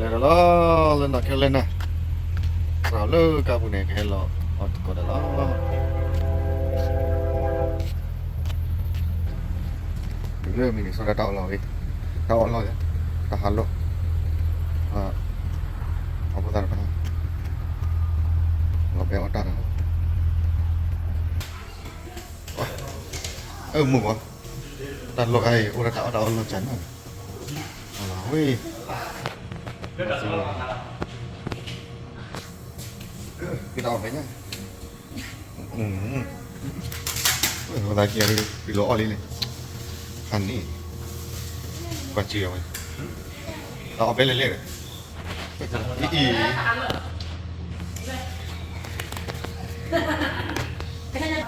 ဒီးလီၤ လၢနီၢ်ခဲလၢနၤ, လၢကါပူၤန့ၣ် ကဟဲလီၤအီၣ်တကိးဒီးလီၤ. လၢမံၤန့ၣ် ဆီဒၣ်တၢ်အီၣ်လီၤဝဲ, တၢ်အီၣ်လီၤ, တၢ်ဟးလီၢ်, အဖိသၣ်တဖၣ်, လီၤပဲအီၣ်တၢ်ဒီး, အၢ မုၢ်ဘီ, တၢ်လီၢ်ခါအံၤ အိၣ်ဒီးတၢ်အီၣ်တၢ်အီလီၢ်စၢ်နီၤ, ဝဲ, ကတၢ်အီၣ်ဖဲညါ, သးကဲ ပလီၤအီၣ်လံန့ၣ်, ခါန့ၣ်, ကွၢ်စံၣ်အီၤဝဲ, တၢ်အီၣ်ဖဲလဲၣ်လဲၣ်ဒီး, အံ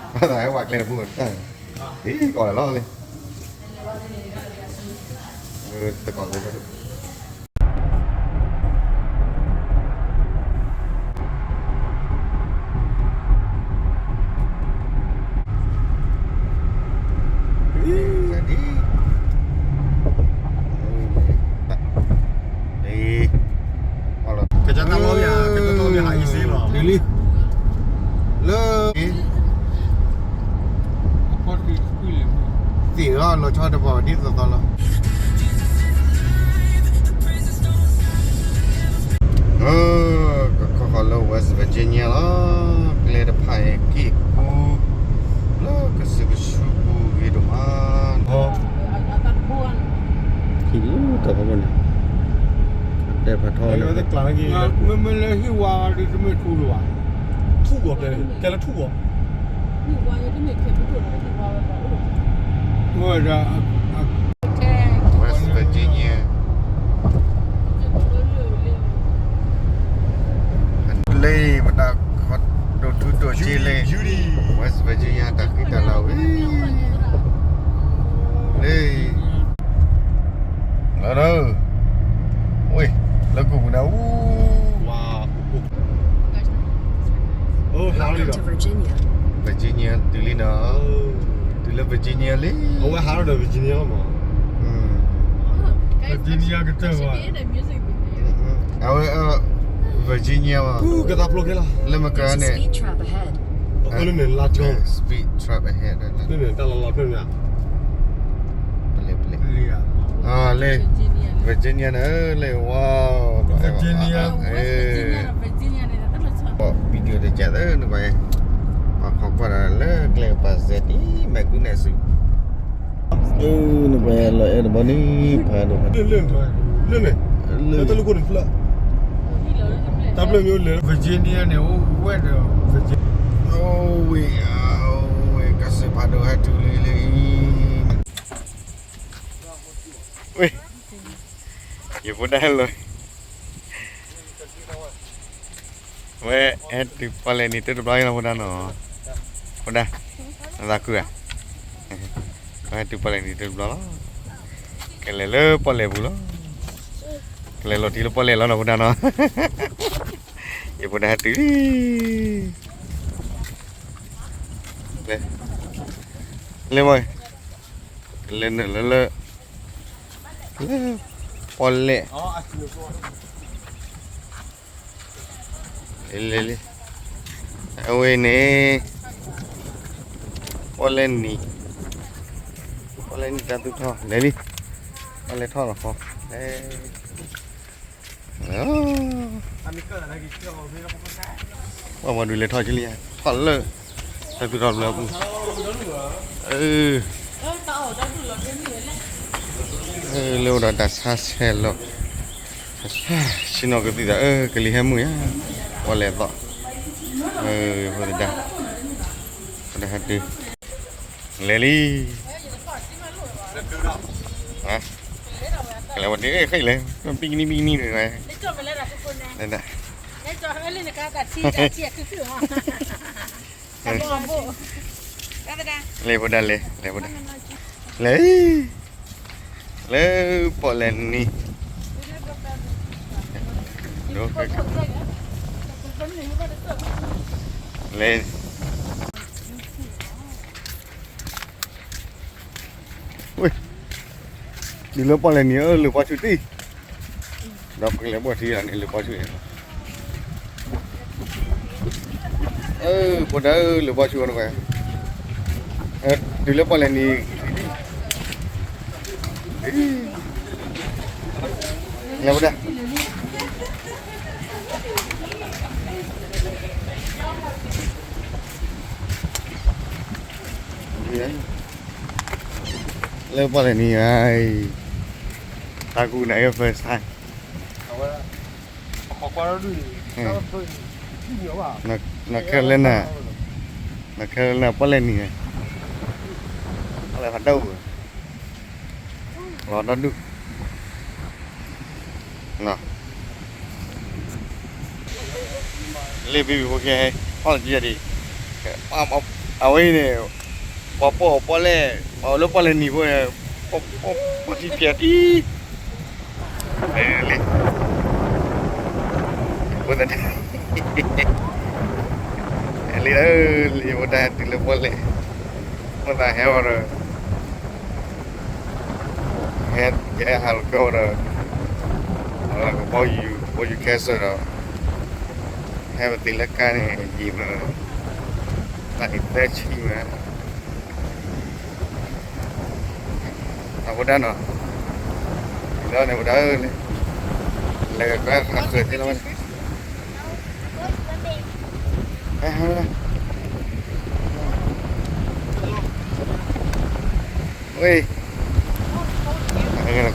ၤ, သးဟဲဝဲကျဲတပူၤ, အံၤ ကီၢ်လီၤလံ, တကီၢ်လီၤ. ကစၢ်တၢ်လီၢ်ယၤ ကစၢ်တၢ်လီၢ်ယၤ ဟးအံၤစ့လီၤ လံ, လၢ သ့ၣ်လီၤ လီၤဆီတပှၤဒ်သိးသိးလီၤ. ကခီဃီလၢ West Virginia လီၤ, ကျဲတဖၣ်အံၤက့ၢ်ကူ, လၢကစၢၢ်ကဆူပူၤဂ့ၤဒိၣ်မး, ဟံၣ်လၢတၢ်ဖီခိၣ်န့ၣ်, တဲဖးထီၣ်လၢ, မ့မ့ၢ်လၢဟံၣ်ဝါဒ်တမ့ၢ်ထူလၢၤဘၣ်, ထူၣ်ဂီၤ ကဲလၢထူၣ်ဂီၤ, ဝဲဒၣ် West Virginia လၢပတၢ်ခီဒိၣ်ထူဒိၣ်က့လၢ West Virginia တၢ်ဃံတၢ်လၤဝဲ လၢ လီၤဒီး ဝဲ လၢကူပူၤန့ၣ် Virginia တုၤလံနီၤ, တုၤလၢ Virginia လံ, အဝဲဟးထီၣ်ဒီး Virginia လီၤမး, Virginia ကတၢၢ်ဘၣ်, အဝဲ Virginia ဘၣ်, ကသးဖျိးခဲလၢာ်, လၢမကၤန့ၣ် အလၢန့ၣ် လါကၠီ speed trap ahead န့ၣ် တၢ်လီၤလီၤဖျၢၣ်န့ၣ် ပလဲၤ ပလဲၤ လၢ Virginia န့ၣ် လၢ wow Virginia Virginia Virginia န့ၣ် video တကးသၢနကွၢ်, ပှၤခီကွၢ်ဒီးလၢကျဲကပၤစဲဒ် မဲာ်ကူနဲၣ်စူၤ နကွၢ်လီၤအဲၣ်တဘီန့ၣ် ဖးဒိၣ်ဖး, လၢန့ၣ် လၢတၢ်လူၢ်ခိၣ်န့ၣ်ဖျၢၣ်, တၢ်ဖျၢၣ်မ့ၢ်အိၣ်လၢ Virginia န့ၣ် အိၣ်ဝဲဒီး Virginia အိၣ်ဝဲ အိၣ်ဝဲ ကစၢၢ်ဖးဒိၣ်ဟဲတုၤလံလံ, ဝဲ ယဖိဒါလီၤ ဝဲ ဟဲတုၤပီၣ်လဲၣ်နံၤတၢတဘျီလီၤ ဖိဒါနီၤ, ဖိဒါ, နသးခုဧါ, ဝဲဟဲတုၤပီၣ်လဲၣ်နံၤတၢတဘျီလီၤ, ကလဲၤလၢပီၣ်လဲၣ်ပူၤလီၤ, ကလဲၤလီၤထံလၢပီၣ်လဲၣ်လီၤနီၤ ဖိဒါနီၤ, ယဖိဒါဟဲတုၤလံ, လဲၤ, လဲၤဝဲ, လဲၤနုာ်လၢလၢ လၢပီၣ်လဲၣ် လဲၤလံ, အဝဲန့ၣ် ပီၣ်လဲၣ်နံၤ, ပီၣ်လဲၣ်နံၤတၢ်သူၣ်ထီၣ် လဲၤလံ, ပီၣ်လဲၣ်ထီၣ်လီၤဃီ, လဲၤ, ပှၤမၤဒုးလဲၤထီၣ်ကလံဧါ, ထီၣ်လၢ တၢ်သူၣ်ထီၣ်တဘျီပူၤ, လၢအိၣ်ဒီးတၢ်ဆါဆဲးလီၤ, ဆ့ၣ်နီၤကသံၣ်သး အၢ ကလံၤဟဲမုၢ်ဧါ, ပီၣ်လဲၣ်သီၣ်, ဖိသဒါ, ဖိဒါဟဲတုၤ, လဲၤလံ, ကလဲၤဝဲဒ် ဃ့ၢ်လဲၣ်, ပံကနံၣ်ပံကနံၣ်န့ၣ်, လဲၤဒၣ် လဲၤဖိဒါလဲၤ လဲၤဖိဒါ, လဲၤ, လၢပီၣ်လဲၣ်နံၤ, လဲၤ, ဝဲ, ဒ်လၢပီၣ်လဲၣ်နံၤ အၢ လၢပှၤဆူၣ်တံၢ်, ဒီးပကလဲၤဘီၣ်ထံဒီးန့ၣ် လၢပီၣ်ဆူၣ်, ဖိဒၣ်ဧၢ လၢပီၣ်ဆူၣ်အီၤနကွၢ်, တုၤလၢပီၣ်လဲၣ်နံၤ, လၢဖိဒၣ် လၢပီၣ်လဲၣ်နံၤ, တၢ်ကူၣ်န့ၣ် first time, နီၢ်ခဲလၢနၤ, နီၢ်ခဲလၢနၤ ပီၣ်လဲၣ်နံၤ, ပီၣ်လဲၣ်ဖးဒိၣ်, လီၤဒီဒူၣ် လ့ၣ်ဘံဘံဖိကဲ, အီၣ်လၢကံယၤဒံး, အဝဲအံၤန့ၣ်, ပှၤပီၣ်ပီၣ်လဲၣ်, ပှၤအိၣ်လၢပီၣ်လဲၣ်နံၤဖိန့ၣ်, ပီၣ်ပီၣ်ပီၣ်ထံဖျဲးတံၢ်, လ့ၣ်, ဖိသၣ်, လ့ၣ်ဧၢ, လ့ၣ်ဖိတၢ်ဟဲတုၤလၢပီၣ်လဲၣ်, ဖိသၣ်ဟဲဝဲဒီး ဟဲ, ယဟဲဟးလီၤကၢဝဲဒီး, ကဘီယူၤ, ကဘီယူၤခဲစၢၢ်ဒီး, ဟဲပသ့လၢကါန့ၣ် ယံာ်မး, တၢ်န့ၣ်သၢဆံမး, အဝဲဒၣ်နီၤ, လၢန့ၣ်ဝဲဒၣ်, လဲၤကကွဲဃုာ်သ့လီၤဝဲန့ၣ် ဝဲ,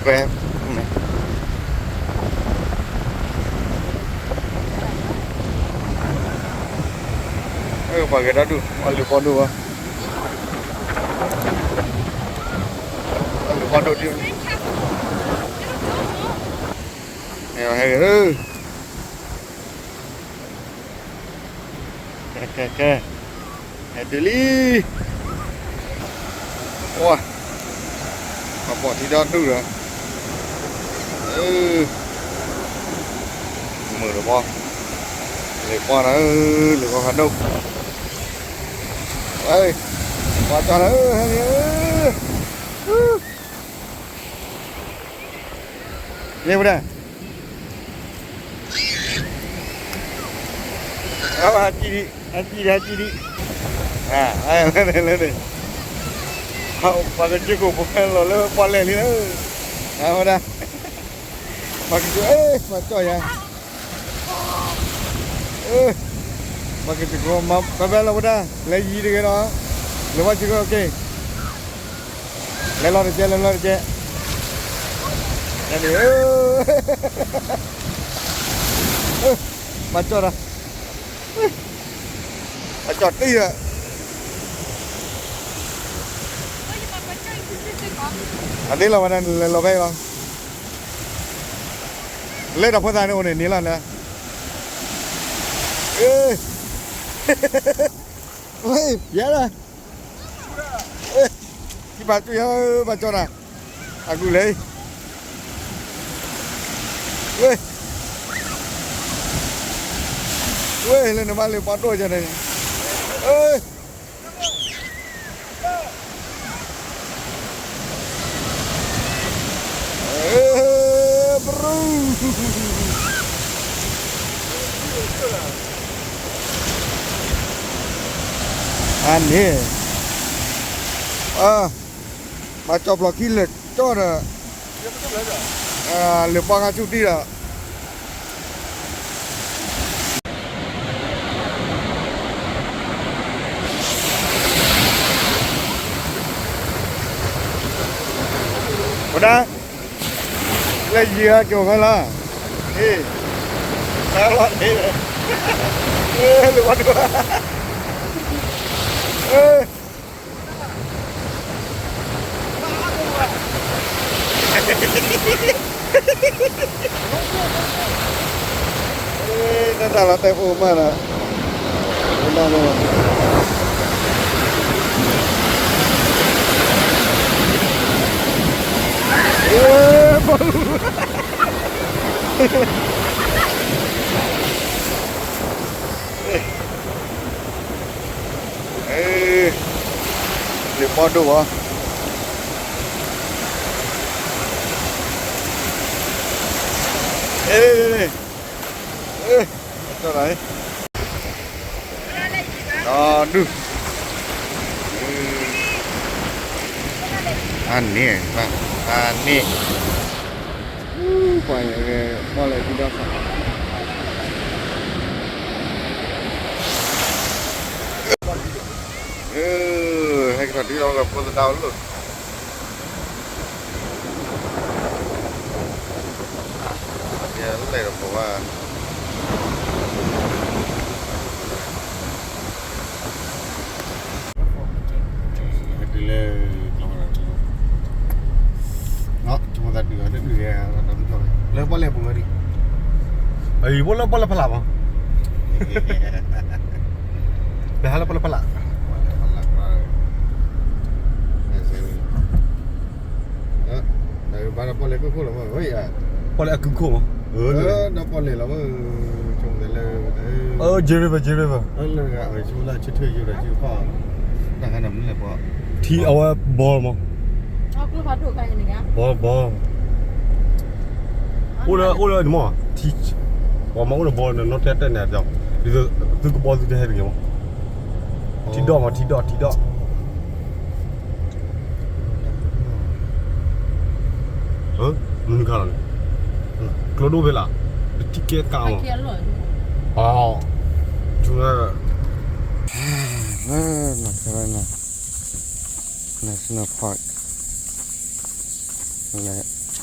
ကွဲ, ပှၤဂဲၤဒီဒူၣ်, ပှၤလူၤပီၣ်ဒိၣ်ဘၣ်, ပှၤလူၤပီၣ်ဒိၣ်ဒံး, ဟဲဂ့ၤ ကဲ, ကဲ, ကဲ, ဟဲတုၤလံ, ပှၤ, ပှၤပိာ်ထံဒီဒူၣ်ဒီး, မုာ်တဘီ, လ့ၣ်ပီၣ်ဒီး, လ့ၣ်ပီၣ်ဖးဒိၣ်, ပှၤကၠီၣ်ဒီး, ဟဲဂ့ၤ, လ့ၣ်ဝဲဒၣ် ဟဲကံဒံး, ဟဲကံဒံး, ဟဲကံဒံး, လၢန့ၣ်, ပှၤကစ့ၢ်ကီးပှၤလီၤလၢပီၣ်လဲၣ်လံလၢ, အဝဲဒၣ်, ပှၤကစ့ၢ်, ပှၤကၠီၣ်ယၤ, ပှၤကစ့ၢ်ကီးမၤဘဲဘဲလီၤဝဲဒၣ်, လဲၤယံၤတဂ့ၤဒီး, လဲၤဝဲစ့ၢ်ကီး, လဲၤလီၤတကဲ, လဲၤလီၤတကဲ, န့ၣ်, ပှၤကၠီၣ်ဒီး, ပှၤကၠီၣ်တံၢ်ဒီး, အသ့လီၤဝဲဒၣ်န့ၣ် လဲၤလီၤဖဲအံၤလီၤ, လၢတၢ်ဖိသၣ်န့ၣ်အိၣ်န့ၣ်န့ၣ်လီၤန့ၣ်, ယၤလီၤ, ထံပၤကၠီၣ်ယၤ, ပှၤကၠီၣ်နၤ, အကူၣ်လဲၣ်, ဝဲ, ဝဲလၢနမါလၢပှၤဒိၣ်ယၤန့ၣ်, ဘြူၤ, အန့ၣ်, ပှၤကၠီၣ်ဖျိးခံလၢာ်ကၠီၣ်ဒီး, လၢပှၤဂၤဆူၣ်တံၢ်ဒီး ဝဲဒၣ်, လၢယံၤဟဲက့ၤအိၣ်ဖဲလီၤ, အ့, တၢ်လီၤန့ၣ်, လၢပှၤဒိၣ်, တၢ်လီၤတဲာ်ဖိမးဒီး, လ့ၣ်ပီၣ်ဒိၣ်ဘၣ်. အဲ အဲ အဲ ဒီဒူၣ် အန့ၣ် အန့ၣ် ပှၤ ပှၤလဲၤဒံဒီး ဟဲကထီၣ်ဒံဒီးဖိသဒါအိၣ်လၢ လဲၤဒီးပဝါ ဟဲတုၤလၢ ဆိကမိၣ်သးတုၤအီၤ လၢပီၣ်လဲၣ်ပူၤဝဲဒၣ် အံၤ ပီၣ်လဲၣ် ပီၣ်လဲၣ်ဖးလၢ်မး ပဟဲလၢပီၣ်လဲၣ်ဖးလၢ် ပီၣ်လဲၣ်ဖးလၢ် ဘၣ်ဒီးပီၣ်လဲၣ်ကုၢ်ခိၣ်လီၤမး ပီၣ်လဲၣ်အကုၢ်ခိၣ်မး ဒီးပီၣ်လဲၣ်လီၤမး ဆိကမိၣ်လၢ Jay River Jay River လၢ ဆိကမိၣ်လၢ ဆၢထၢၣ်ယိဒီး ထံအဝဲဘီမး ဘီဘီ အိၣ်လၢ အိၣ်လၢန့ၣ်မး ထံ ပှၤမၤအိၣ်ဒီးဘီန့ၣ် နီၢ်တဲတဲန့ၣ် ဒ်သုကဘီသုတဟဲတဂ့ၤမး ထံဒိၣ်မး ထံဒိၣ် ထံဒိၣ် မနုၤခါလီၤန့ၣ် ကျိဒိၣ်ဖဲလၢ် ပထံၣ်ကဲကါမး အ ဆိကမိၣ် National Park လၢ လၢ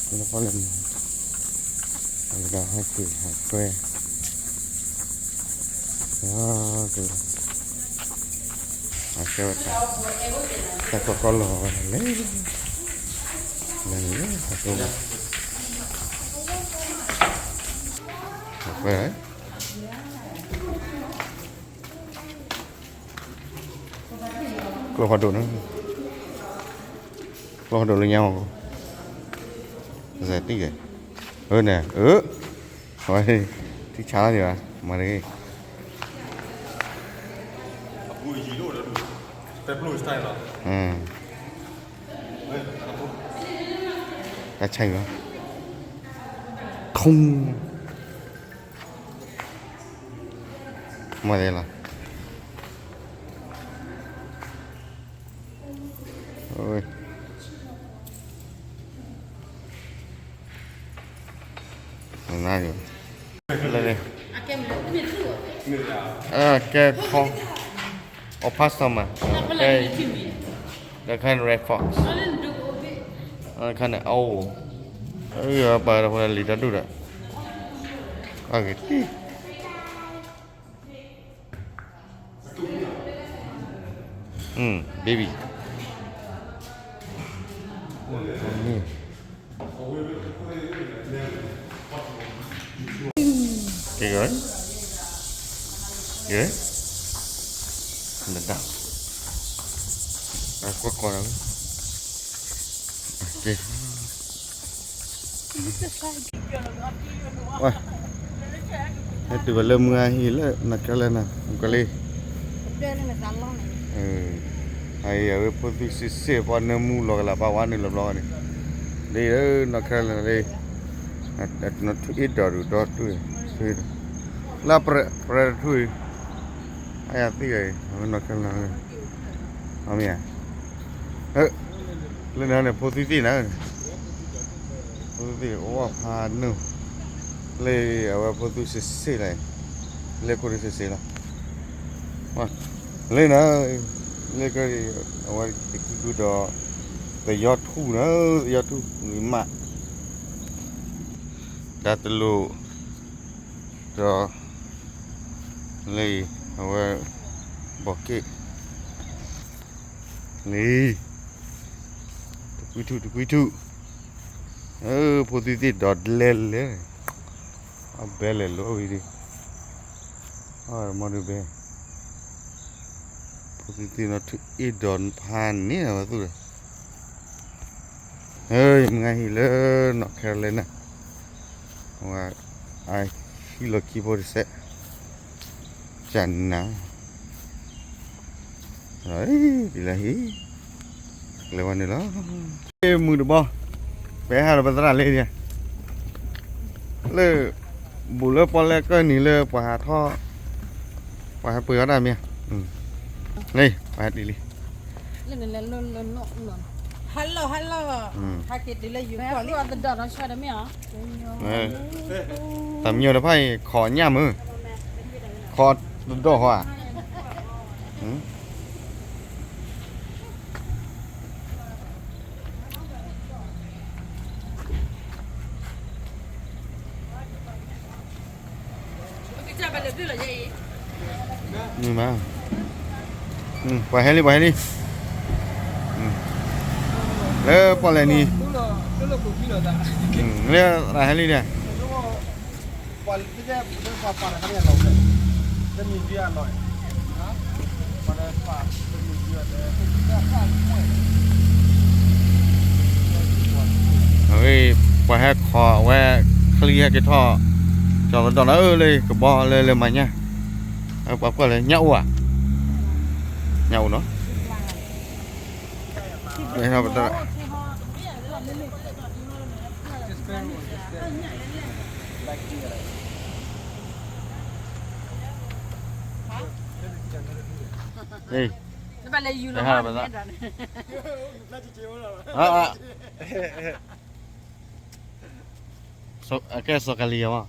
ပီၣ်လဲၣ်န့ၣ် အဝဲဒၣ်ဟဲက့ၤဟးကွဲ အကဲဝဲ တၢ်ကီကီလီၤဝဲဒၣ်လဲၣ် လဲၣ်န့ၣ် ဟးကွဲ ဟးကွဲ ကျိဖးဒိၣ်န့ၣ် ကျိဖးဒိၣ်လၢညါမး စဲးတံၢ်ဒီး အၢန့ၣ် အၢ အဝဲ ထံဆါလီၤန့ၣ်ဘၣ် မၤတဂ့ၤ တၢ်ဆါအံၤဘၣ် ခူ မ့ၢ်လဲၣ်လီၤ နၤ လၢ ကဲ Opossum မး ကဲ the kind of red fox ခါန့ၣ် အိၣ် ပှၤလံာ်တၢ်ဒူၣ်ဒီး အဂ့ၢ်တံၢ် baby ကဲ ကဲ နဒၣ် ကွၢ်ကွၢ် ကဲ ဝဲ ဟဲတုၤဝဲလၢမုၢ်အဟံၣ်လၢ North Carolina ကလံ အအံၤ အဝဲဖိသံစံးစ့ၢ် ပှၤနၢမူလီၤကလး ပှၤဝါနုာ်လီၤဘျီန့ၣ် ဒ် North Carolina လၢ နထွံၣ်အ့ၣ်ဒီးဒုးဒီတူၢ် လၢပြဲတထူၣ်အံၤ အယသ့ၣ်ဂၤအံၤ North Carolina မ့ၢ်ဧါ လၢန့ၣ်န့ၣ် ဖိသံသ့ၣ်နၤ ဖိသံသ့ၣ်အိၣ်ဖးနုာ် လၢအဝဲဖိသံစံးစ့ၢ်လီၤ လၢခိၣ်သံစံးစ့ၢ်လီၤ လၢနၤ လၢက အဝဲတကံၢ်ဃုဒီး သယီထူၣ်နၤ သယီထူၣ်မး တၢ်တလိၣ် ဒီး လၢအံၤ အဝဲ ဘီးက့ၣ် လံ တကွံထူၣ် တကွံထူၣ် ဖိသံသ့ၣ်ဒီးလဲၤလဲၤ အဘဲလဲၤလိၤဝံၤဒံး အမီဒုးဘဲ ဖိသံသ့ၣ်နီၤ ထွံၣ်အ့ၣ်ဒီးဖးန့ၣ် အဝဲသူၣ်ဒီး မုၢ်ဟံၣ်လၢ North Carolina အဟံၣ်လီၢ်ခံဖိတစဲး ကနၤ ဒ်လဲၣ်ဟံၣ် လဲၤဝဲန့ၣ်လီၤ မုၢ်တဘီ ပဟးဒီးပသရၣ်လံဒံး လၢ ဘူးလၢပီၣ်လဲၣ်ကၢၢ်နံၤလၢပှၤဟးထီၣ် ပှၤဟဲပှ့ၤအီၣ်တၢ်မ့ၢ်ဧါ, လၢပှၤဟဲတုၤလံ, ဟဲလီၤ ဟဲလီၤ, ဟဲက့ၤတုၤလၢယူၤကီၢ်လံ, သးမံယိၤတဖၣ်အံၤ ခိးညၣ်မုၢ်, ခိးတဒီၣ်ဃီဧါ, မ့ၢ်မး, ပှၤဟဲလံ ပှၤဟဲလံ, လၢပီၣ်လဲၣ်နံၤ, လၢသးဟဲလံန့ၣ်, အဝဲ ပှၤဟဲခိးဝဲ ချံဟဲက့ၤထီၣ် ကၠီၤသဒီၣ်လၢလၢကဘီလၢလၢမၤညၣ်, ပှၤကွၢ်လၢညၣ်အိၣ်ဧါ, ညၣ်အိၣ်နီၤ, အကဲစီၤကလံၤအမး,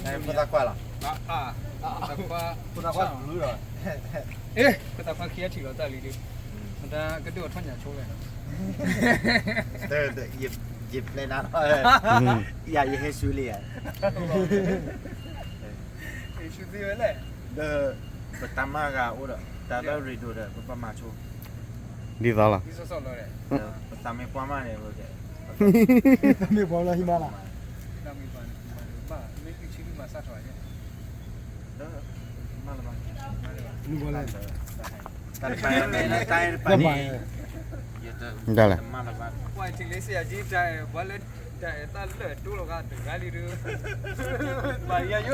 န့ၣ်, ဖိသၣ်ခွါခံဂၤထံၣ်လီၤတၢ်လံဒုး, မတၤကဒိၣ်အထီၣ်ညၣ်ဆိလဲၣ်, ယပျဲနၤလီၤ, ယၤယဟဲဆူလံဧါ, ယဆူသ့ဝဲလဲၣ်, ဒီး ပတၢ်မၤဂၤအိၣ်ဒီး တၢ်လၢရ့ဒိၣ်ဒီး ပဘၣ်မၤဆိ, ဒ်သိးလီၤ, ပသးမ့ၢ်ပှၢ်မးန့ၣ်, မ့ၢ်ပှၢ်လၢဟံးမးလီၤ, မ့ၢ်ဆံမးစၢ်ထီၣ်, မ့ၢ်ပှၢ်လၢ တၢ်တပၤန့ၣ်, တၢ်တပၤန့ၣ်, ပှၤထံၣ်လၢဆရာကြီးတၢ်အဲၣ် ပှၤလၢတၢ်အဲၣ်တၢ်လၢာ်တိလိာ်သးတဂၤလံဒုး, ပှၤယၤယိ,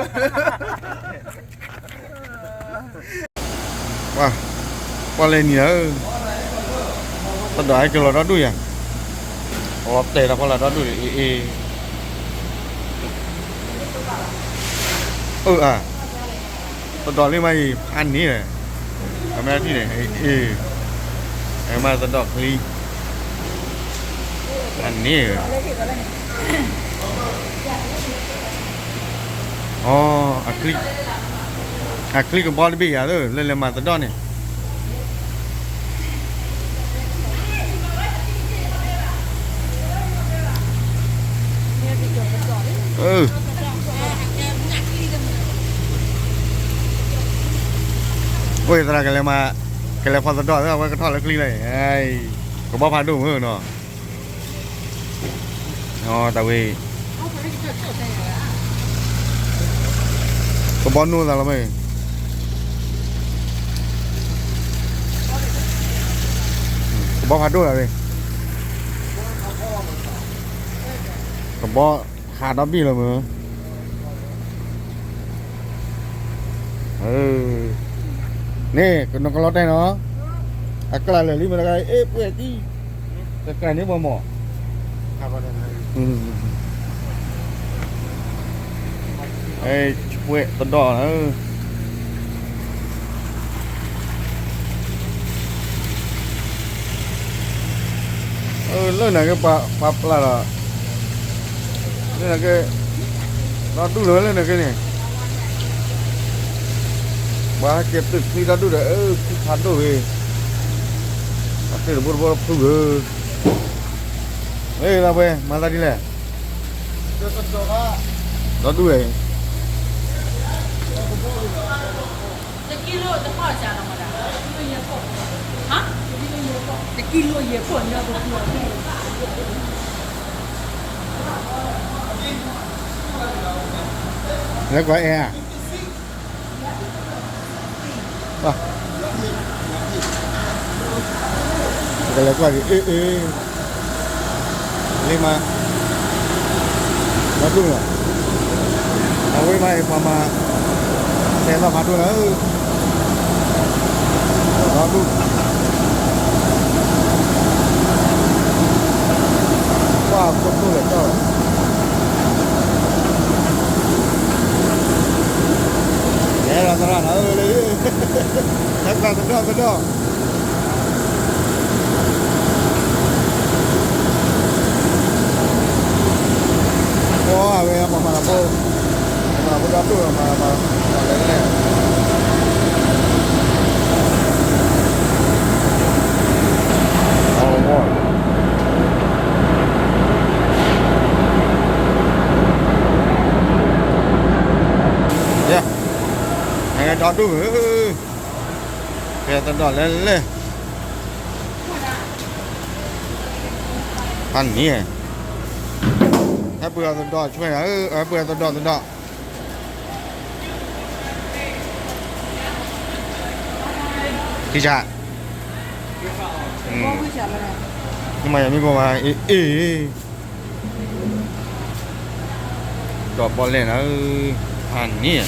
ပှၤလဲၤနံၤဧၢ, သဒီးဟဲက့ၤလီၤဒီဒူၣ်ယၤ, လီၤတဲာ်ဒီးဖီလာ်ဒီဒူၣ်န့ၣ် အ့ၣ်အ့ၣ် အၢ အၢ, သဒီးလံမးအံၤ ဖးန့ၣ်, အမဲထံၣ်န့ၣ် အ့ၣ်, အမၤသဒီးချံ, ဖးန့ၣ်, အီ, အချံကဘီတဘ့ၣ်ယၤသၢ လၢလဲၤမၤသဒီးန့ၣ် အိၣ်သရၣ်ကလဲၤမၤ, ကလဲၤဖီသဒီးသၢ အဝဲကထီၣ်လၢချံလီၤ, ကဘီဖးဒိၣ်မုၢ်နီၤ, တၢ်ဝဲ ကဘီနိသးလီၤမ့ၢ်, ကဘီဖးဒိၣ်လီၤ, ကဘီဟးဒီဘ့ၣ်လီၤမ့ၢ်, န့ၣ် နကလီတဲနီၤ, အကျါလၢာ်လံမ့ၢ်တဂၤ အ့ၣ်ပှဲၤတံၢ်, တကျါန့ၣ်ပှၤမီၢ်, ပှဲၤသဒီးလီၤ. လၢနၤက့ ပှၤပျၢ်လီၤ, လၢနၤက့ ဒီဒူၣ်လီၤလၢနၤက့န့ၣ်, ပှၤဟဲက့ၤသုးချံဒီဒူၣ်ဒီး အၢ ချံဖးဒိၣ်ဂ့ၤ, အသ့ၣ်တဘိတဘိဖုဂ့ၤ, လၢလၢပှဲၤ မၤသးဒ်လဲၣ်, ဒီဒူၣ်ဂ့ၤ လၢကွၢ်အဲၣ်ဧါ, ကလဲၤကွၢ်က့ၤ အ့ၣ် အ့ၣ် လံမး, ဒူၣ်လီၤ, အဝဲမးအံၤ ပှၤမၤ ဆဲးသီၣ်ဖးဒိၣ်လီၤ, ဒီဒူၣ်, ပှၤခိၣ်ဒိၣ်လီၤကၠီလီၤ, ဟဲလီၤသရၣ်လီၤလၢ, ဟဲပှၤသဒီၣ်သဒီၣ် ပှၤဝဲပှၤမၤလၤဖိ, ပှၤမၤလၤဖိဒီဒူၣ်မၤလၤဖိလဲၣ်, အဝဲ, ဟဲဒီဒူၣ်ဧၢ, ဟဲသဒီၣ်လဲၣ်လဲၣ် ဖးန့ၣ်, ဟဲပှ့ၤအသဒီၣ်ဆွဲ, ဟဲပှ့ၤအသဒီၣ်သဒီၣ်, ထံဆး, မ့ၢ်ယမ့ၢ်ဘိမး, အ့ၣ်, ဒီးပီၣ်လဲၣ်နၤ, ဖးန့ၣ်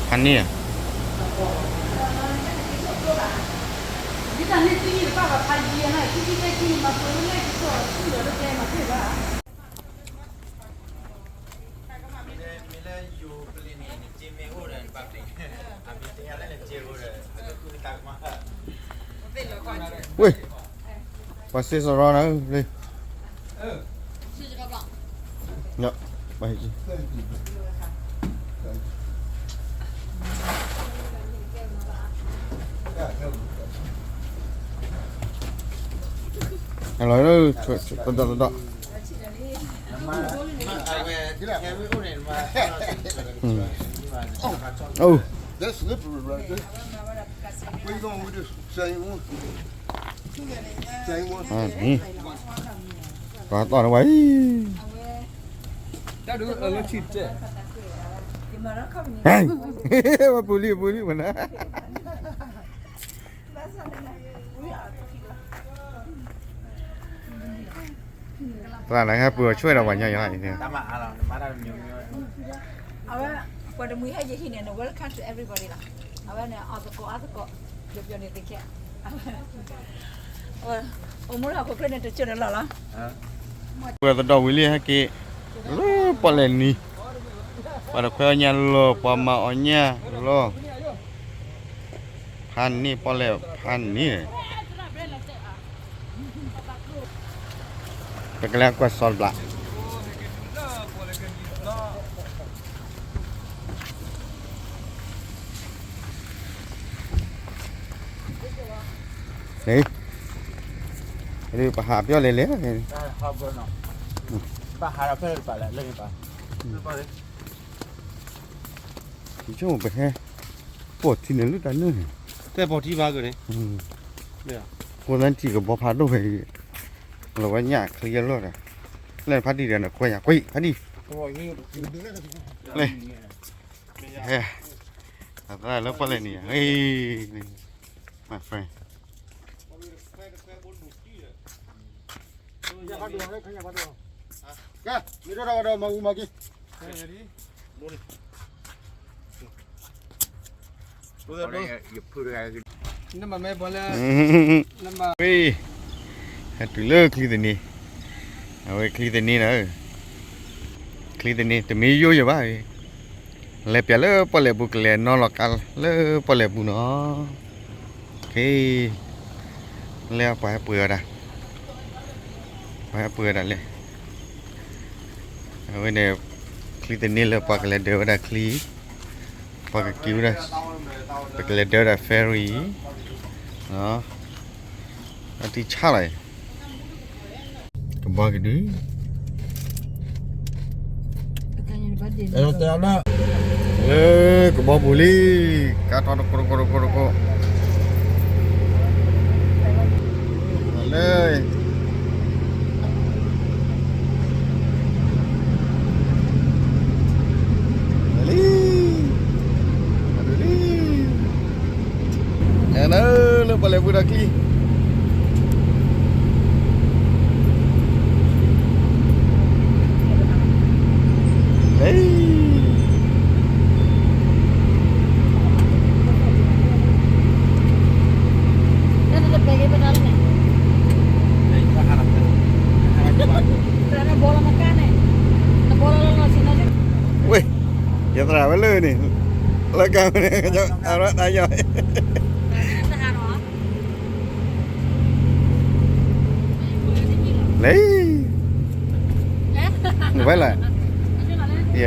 ဖးန့ၣ်, ဝ့ၢ်, ပှၤစ့စရီနၤလံ, ဘၣ်ဟဲက့ၤ ဟဲလီၤ, သဒီၣ်သဒီၣ်, အိၣ်, That's slippery right there. Where you going with this? Same one? Same one? ပှၤသီၣ်န့ၣ်ဝဲအံၤ, ဝဲပူၤလံပူၤလံမနုၤ, သရၣ်န့ၣ်ဟဲပှ့ၤအီၤဆွဲဒီးပှၤညီယၤအံၤန့ၣ်, အဝဲ, ပှၤတမှံၤဟဲယဟံးန့ၣ် welcome to everybody လီၤ, အဝဲန့ၣ် အသကိးအသကိး, ပျီပျီန့ၣ်သ့ခဲ, အိၣ်မူလၢဟီၣ်ခိၣ်ချၢန့ၣ် တစိၢ်တလီၢ်လီၤ, ပှၤသဒီၣ်ဝံၤလံဟဲက့ၤ, လၢပီၣ်လဲၣ်နံၤ, ပှၤတခွဲအီၣ်ညၣ်လီၤ ပှၤမၤအီၣ်ညၣ်လီၤ, ဖးန့ၣ်ပီၣ်လဲၣ်ဖးန့ၣ် ပကလဲၤကွၢ်စီၤတဘျး, န့ၣ်, ပဟးပၠီၣ်လဲၤလဲၤ, ပဟဲ, ပီၣ်ထံန့ၣ်လၢတၢ်နုာ်န့ၣ်, တဲပီၣ်ထံဘၣ်ကန့ၣ်, ဖိသၢထံၣ်ကဘီဖးဒိၣ်ဖဲ, လီၤဝဲညၣ်ချံယလီၢ်ဒီး, လၢဖးဒံၣ်ဒီးနကွဲးယၤကွံာ်ဖးဒံၣ်, လၢ, လၢပီၣ်လဲၣ်နံၤ, my friend, ဝ့ၢ်, ဟဲတုၤလၢချံသန့, အဝဲချံသန့ဒီး, ချံသန့ တမ့ၢ်ယိယဘၣ်, လဲၤပျးလၢပီၣ်လဲၣ်ပူၤကလဲၤနီၢ်လီၤကါလၢပီၣ်လဲၣ်ပူၤနီၤ, လၢပှၤဟဲပှ့ၤဝဲဒၣ်, ပှၤဟဲပှ့ၤဝဲဒၣ်လဲၣ်, အဝဲန့ၣ်, ချံသန့လၢပှၤကလဲၤဒၢးဝဲဒၣ်ချံ, ပှၤကက့ၤဝဲဒၣ်, ပကလဲၤဒၢးဝဲဒၣ် ferry, အထံဆါလီၤ, ကဘီကဒု, လၢကဘီပူၤလံ, ကါထီၣ်တကိးတကိးတကိးတကိး, လၢ လံ, လံ, လၢပီၣ်လဲၣ်ပူၤဒီးချံ, န့ၣ်, လၢကါန့ၣ်, အရၣ်တၢ်ယီၤ, လဲၤ, ဝဲလဲၣ်, ယ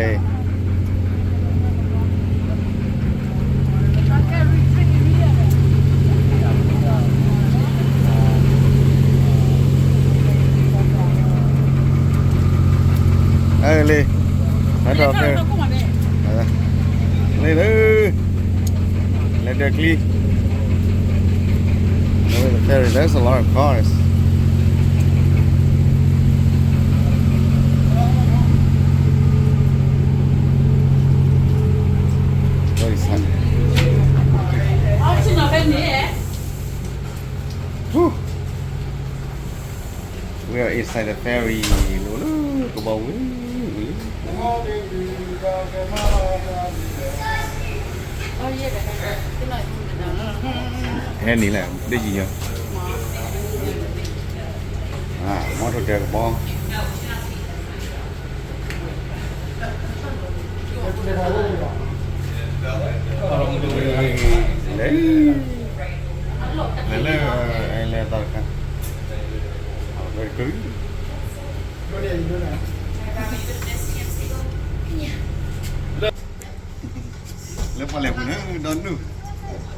ဲ လ့, ဟဲထီၣ်ဖဲ, လ့လၢ, လဲၤဒီးကျံ, there is a lot of cars. ဝဲ inside the ferry, လၢကဘီပူၤ, ဟဲနံၤလဲၣ်, ဒ်ယံၤညီ, မီထိၣ်တဲကဘီ လဲၤ, လဲၤလၢ, လဲၤသးတခါ, ဝဲတကု, လၢပှၤလဲၤပူၤန့ၣ် ဒီနုၢ်,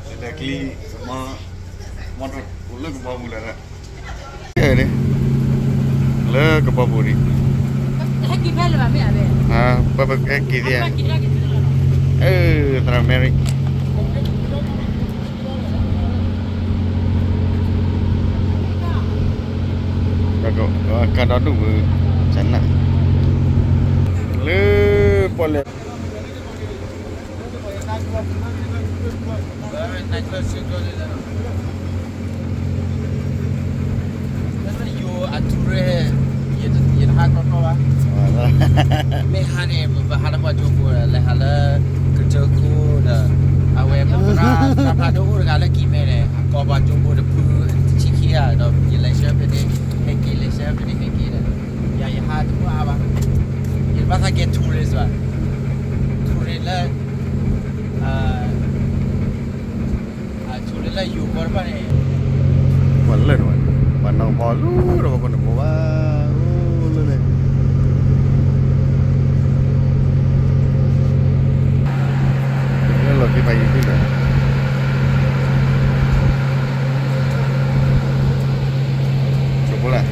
လဲၤဒီးကျံ, မီ, မီထိၣ်အိၣ်လၢကဘီပူၤလၢ, လၢကဘီပူၤဒံး, ပှၤပကဲက့ၤသ့ဧါ, သရၣ်မဲရံ, ကဒီဒူၣ်ဝဲ, ကနၣ်, လၢပှၤလဲၤ ယိၤအထူရဲ, ယတဟးကီကီဘၣ်, မ့ၢ်ဟးန့ၣ် ပဟးလၢပှၤကၠိဖိ, လဲၤဟးလၢကစၢၢ်ခိၣ်ဒီး, အဝဲပသရၣ်ဖးဒိၣ်အိၣ်တဂၤလၢကံၢ်မဲန့ၣ် အကိးပှၤကၠိဖိတဖုတဆံခံဂၤဒီး ယလဲၤဆှၢဖဲန့ၣ် ဟဲက့ၤ, လဲၤဆှၢဖဲန့ၣ် ဟဲက့ၤဒီး, ယၤယဟးတဘူၣ်အါဘၣ်, ယတဘၣ်သးကဲ tourist ဘၣ်, tourist လၢ အဆိလၢယိၤကီၢ်တဖၣ်န့ၣ်, ပှၤလၢာ်န့ၣ်, ပှၤနီၢ်ဘီလူၤဒီးပှၤကိးနဖိဘၣ်, အိၣ်လၢန့ၣ်, လၢလီၢ်ခံဖးယံၤသ့ၣ်ဒီး, ဆိဖိလၢ,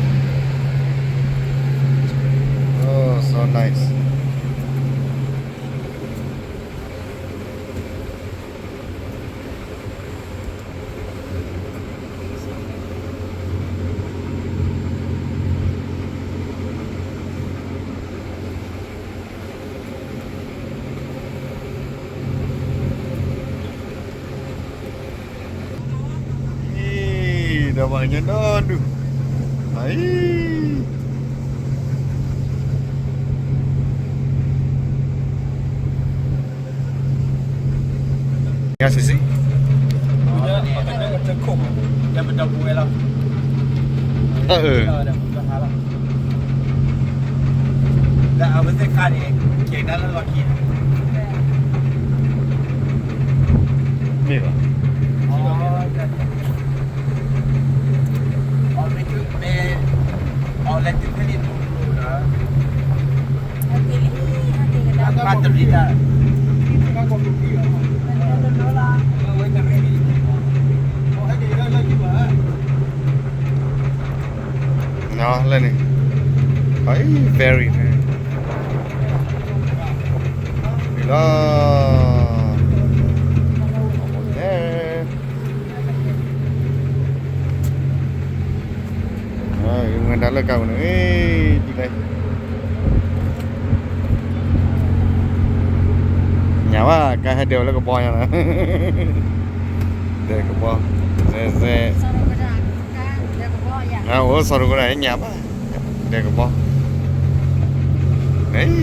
oh so nice. အံၤ ဒီးပှၤကညီဒီဒူၣ်, အံၤ ညါစံးစံး, အၢ မ့ၢ်ဘၣ်. လၢန့ၣ်, ဖဲအံၤ ferry န့ၣ်, လီၤ, မ့ၢ်တၢ်လၢကါပူၤန့ၣ်, ညါဘၣ် ကါဟဲဒၢးဝဲလၢကဘီညါလီၤ, ဒၢးကဘီ, စဲးစဲး, အိၣ်ဆီတကရၢညါဘၣ်, ဒၢးကဘီ, အံၤ အဟံၣ်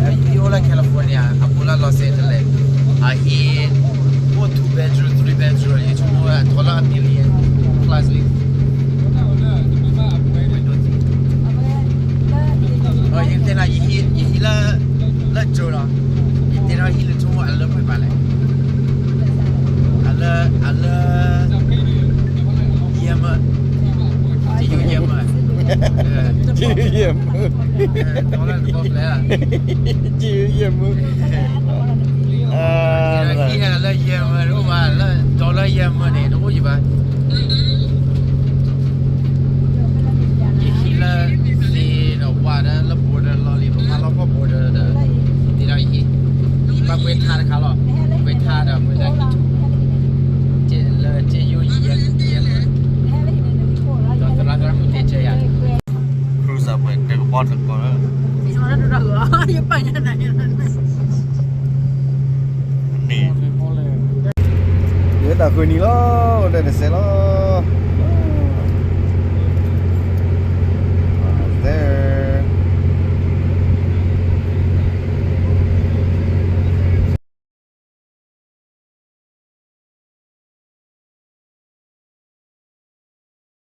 အိၣ်လၢ California အပူၤလၢ Los Angeles အဟံၣ်, အိၣ် two bedroom, three bedroom ယဆိကမိၣ်ဝဲအထီလၢ a million plus လံ. ယဲၢ်မၢ, ယဲၢ်မၢ, ဟံးလၢယဲၢ်မၢန့ၣ် အိၣ်ဘၣ်လၢ ဒီလၢယဲၢ်မၢန့ၣ် တအိၣ်ယံၤဘၣ်. ယဟံးလၢသ့ၣ်ဒီးဝါဒီးလၢ border လီၤလံ ပမၤလီၤဖီၣ် border ဒီး သ့ၣ်ဒီးယဟံး, ဘၣ်ကွဲးထါတခါလီၤ, ကွဲးထါဒီးမ့ၢ်လၢဟံးထူ, လၢက့ယိယံၤယဲၢ်, ဒီးသရၣ်သရၣ်မုၣ်တဲဆၢယၤ, cruise အပှဲၤတကပီၢ်တကပီၢ်လၢ ယပာ်ညါနၤ, န့ၣ်, ယတၢ်ဃုနံၤလီၤ, အိၣ်ဒီးတစဲးလီၤ.